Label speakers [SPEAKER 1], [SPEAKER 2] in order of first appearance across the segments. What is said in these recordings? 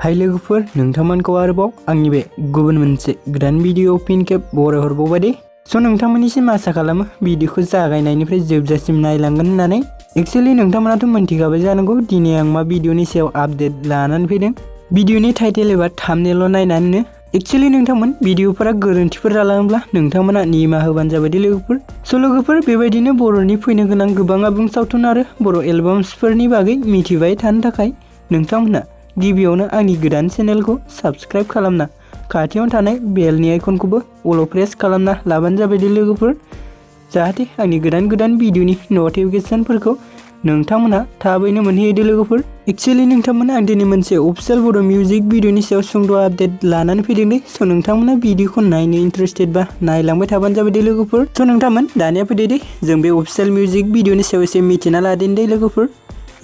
[SPEAKER 1] हाय लोगोफोर नोंथांमोनखौ आरोबाव आंनि बे गुबुन मोनसे गोदान भिडिअ फिन खेब बरायहरबावबाय दे। नोंथांमोननिसिम आसा खालामो भिडिअखौ जागायनायनिफ्राय जोबजासिम नायलांगोन होननानै। एक्चुअली नोंथांमोनाथ' मोनथिखाबाय जानांगौ दिनै आं मा भिडिअनि सायाव आपडेट लानानै फैदों। भिडिअनि टाइटेल एबा थाम्बनेल नायनानैनो एक्चुअली नोंथांमोन भिडिअफोरा गोरोन्थिफोर जालाङोब्ला नोंथांमोना निमाहा होबानो जाबाय दे लोगोफोर। लोगोफोर बेबायदिनो बर'नि फैनो गोनां गोबां आबुं सावथुन आरो बर' एलबाम्सफोरनि बागै मिथिबाय थानो थाखाय नोंथांमोना गिबियावनो आंनि गोदान चेनेलखौ साबस्क्राइब खालामना खाथियाव थानाय बेलनि आइकनखौबो अल प्रेस खालामना लाबानो जाबाय दे लोगोफोर, जाहाथे आंनि गोदान भिडिअनि नटिफिकेशनफोरखौ नोंथांमोना थाबैनो मोनहैयो दे लोगोफोर। एक्चुअली नोंथांमोना आं दिनै मोनसे अफिशियेल बर' मिउजिक भिडिअनि सायाव सुंद' आपडेट लानानै फैदों दे। नोंथांमोना भिडिअखौ नायनो इन्टारेस्टेड बा नायलांबाय थाबानो जाबाय दे लोगोफोर। नोंथांमोन दानिया फैदो दे जों बे अफिशियेल मिउजिक भिडिअनि सायाव एसे मिथिना लादिनि दे लोगोफोर।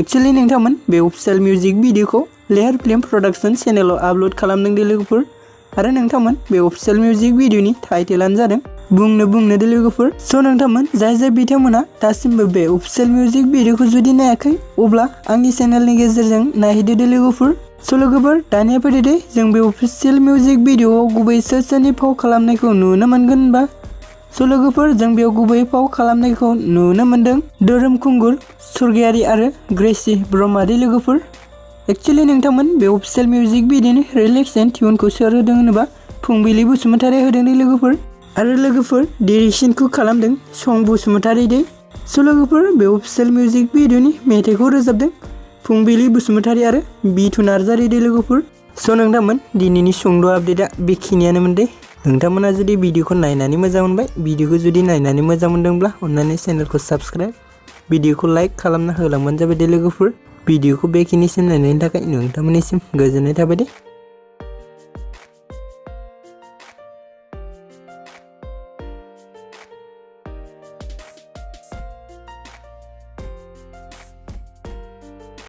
[SPEAKER 1] एक्चुअली नोंथांमोन बे अफिशियेल मिउजिक भिडिअखौ लेयार फिल्म प्रडाक्शन चेनेलाव आपलोड खालामदों दे लोगोफोर, आरो नोंथांमोन बे अफिशियेल मिउजिक भिडिअनि टाइटेलानो जादों बुंनो बुंनो दे लोगोफोर। नोंथांमोन जाय बिथांमोना दासिमबो बे अफिशियेल मिउजिक भिडिअखौ जुदि नायाखै अब्ला आंनि चेनेलनि गेजेरजों नायहैदो दे लोगोफोर। लोगोफोर दानिया फैदो दे जों बे अफिशियेल मिउजिक भिडिअआव गुबै सोरनि फाव खालामनायखौ नुनो मोनगोन होनबा लोगोफोर जों बेयाव गुबै फाव खालामनायखौ नुनो मोनदों धोरोम खुंगुर स्वर्गियारि आरो ग्रेसि ब्रह्म दे लोगोफोर। एक्चुअली नोंथांमोन बे अफिशियेल मिउजिक भिडिअनि रिलेक्सन टिउनखौ सोर होदों होनोबा फुंबिलि बसुमतारी होदों दे लोगोफोर, आरो लोगोफोर डिरेक्सनखौ खालामदों सं बसुमतारी दे। लोगोफोर बे अफिशियेल मिउजिक भिडिअनि मेथाइखौ रोजाबदों फुंबिलि बसुमतारी आरो बिथु नार्जारी दे लोगोफोर। नोंथांमोन दिनैनि सुंद' आपडेटआ बेखिनियानोमोन दे। नोंथांमोना जुदि भिडिअखौ नायनानै मोजां मोनबाय, भिडिअखौ जुदि नायनानै मोजां मोनदोंब्ला अन्नानै चेनेलखौ साबस्क्राइब, भिडिअखौ लाइक खालामना होलांबानो जाबाय दे लोगोफोर। भिडिअखौ बेखिनिसिम नायनायनि थाखाय नोंथांमोननिसिम गोजोननाय थाबाय दे।